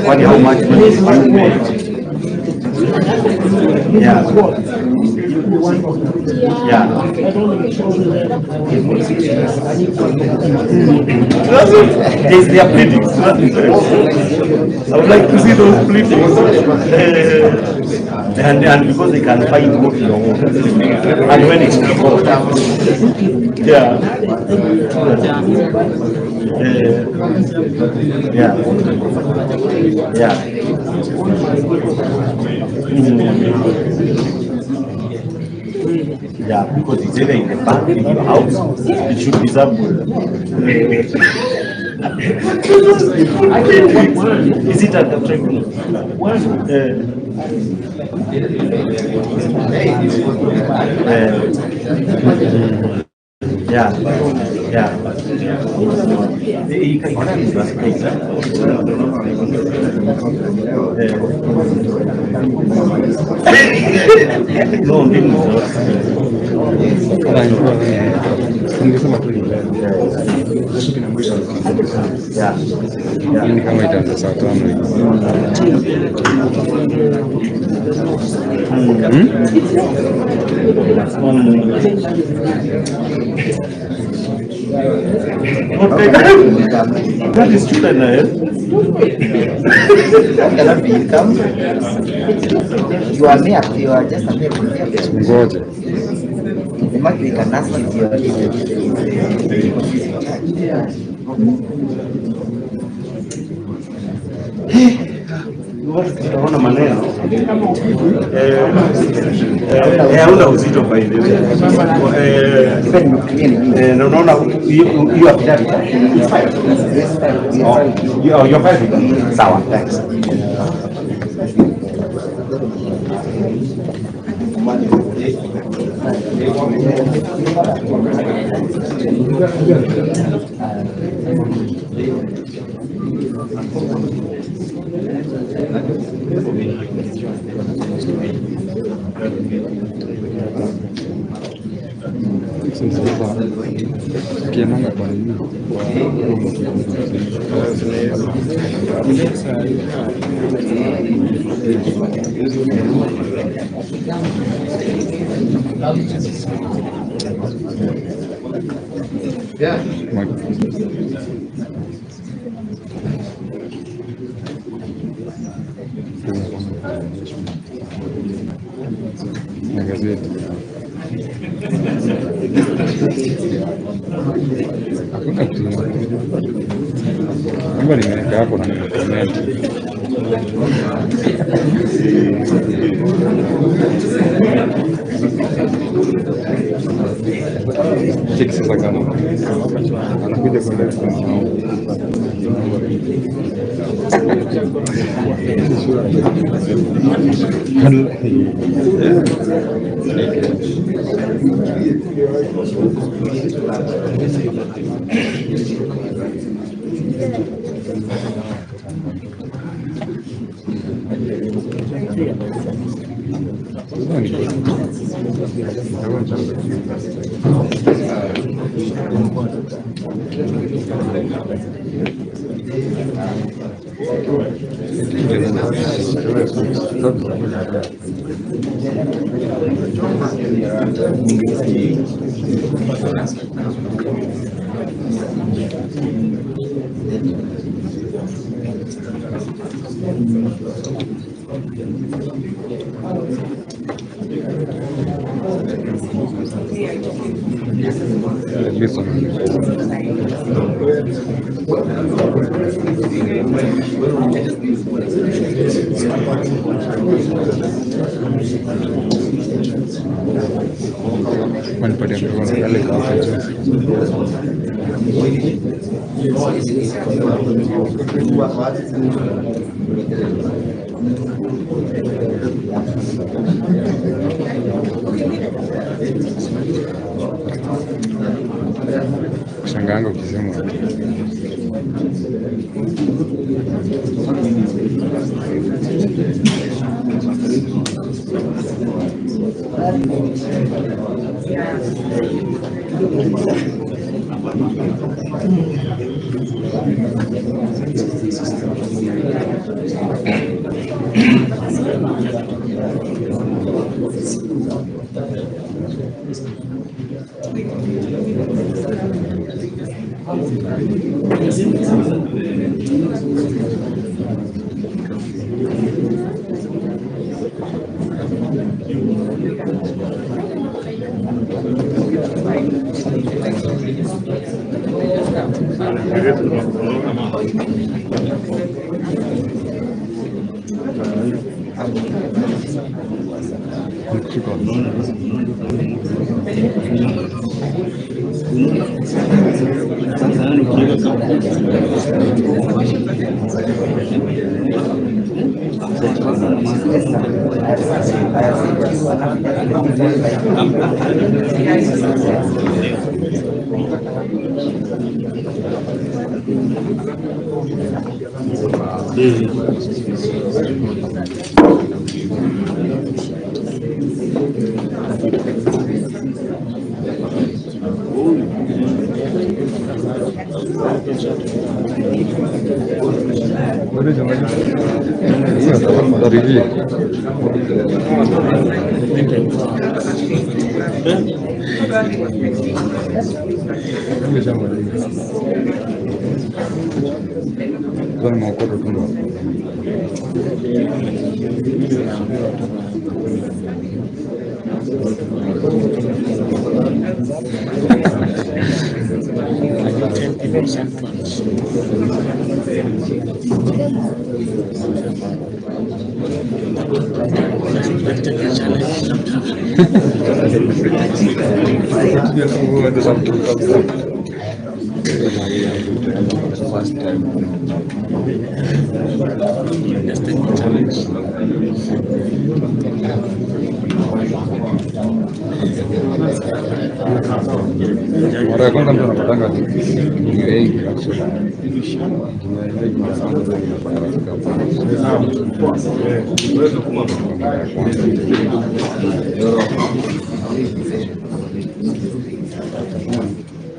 Kwani how much money did you make? Yeah. Yeah. They are pleadings. I would like to see those pleadings. And because they can find what you want. And when it's before. Yeah. Yeah. Yeah. Yeah, because it's either in the bank, in your house, it should be somewhere. Is it at the tribunal? Yeah, yeah. You can No, didn't. Yeah. Ni kama itaanza saa tano hivi. Okay. That is true, eh? That cannot be income. You are mere, you are just a mere. Ngoja. The market we can ask is your is the Utaona maneno hauna uzito by the way. Na unaona hiyo affidavit. It's filed. Oh, you're filing. Sawa, thanks. Sasa ukiendanga kwa nini kwa na gazeti. Hakuna kitu. Namba nimeweka hapo na nimecomment. Cheki sasa kama anakuja kwa left At least on Wanipatia mdogo yale kafe tu. Kushangaanga ukisema nikushika. Dariji. Zan maokoto tu ndo. First time. Mara ya kwanza mtu anapatanga ni wengi actually. Ni wengi mara ya kwanza unapata katika mara ya kwanza.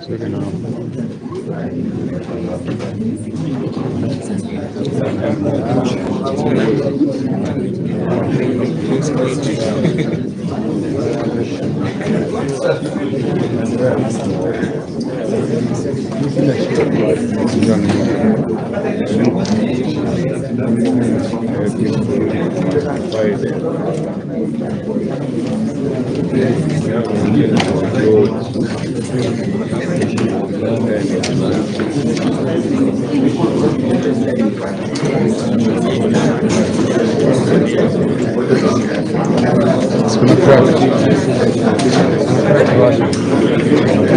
Siweke na Kuna crack. Crack wapi?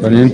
Kwa nini?